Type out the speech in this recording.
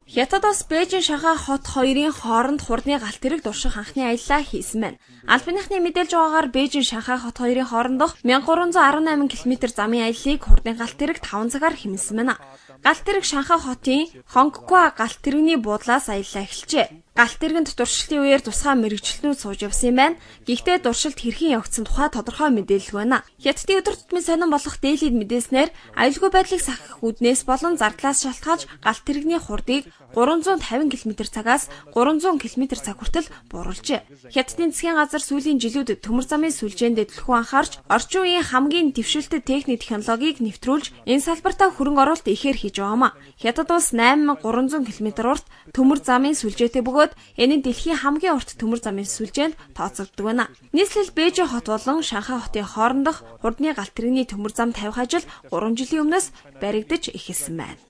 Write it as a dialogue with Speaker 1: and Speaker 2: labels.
Speaker 1: Хятад бас Бээжин Шанхай хот хоёрын хооронд хурдны галт тэрэг турших анхны аяллаа хийсэн байна. Албаныхны мэдээлж байгаагаар Бээжин Шанхай хот хоёрын хоорондох 1318 км замын аяллыг хурдны галт тэрэг 5 цагаар хэмнэсэн байна. Галт тэрэг Шанхай хотын Хонгкуа галт тэрэгний буудлаас аяллаа эхэлжээ. Галт тэргэнд туршилтын үеэр тусгай мэргэжилтнүүд сууж явсан юм байна. Гэхдээ туршилт хэрхэн явагдсан тухай тодорхой мэдээлэлгүй байна. Хятадын өдөр тутмын сонин болох Дээлид мэдээснээр аюулгүй байдлыг сахих үүднээс болон зардлаас шалтгаалж галт тэрэгний хурдыг 350 км цагаас 300 км цаг хүртэл бууруулжээ. Хятадын засгийн газар сүүлийн жилүүдэд төмөр замын сүлжээнд төлхөө анхаарч орчин үеийн хамгийн дэвшилтэт техник технологиг нэвтрүүлж энэ салбартаа хөрөнгө оруулалт ихээр хийж байгаамаа. Хятад улс 8300 км урт төмөр замын сүлжээтэй бөгөөд энэ нь дэлхийн хамгийн урт төмөр замын сүлжээнд тооцогддог байна. Нийслэл Бээжин хот болон Шанхай хотын хоорондох хурдны галт тэрэгний төмөр зам тавих ажил 3 жилийн өмнөөс баригдаж эхэлсэн байна.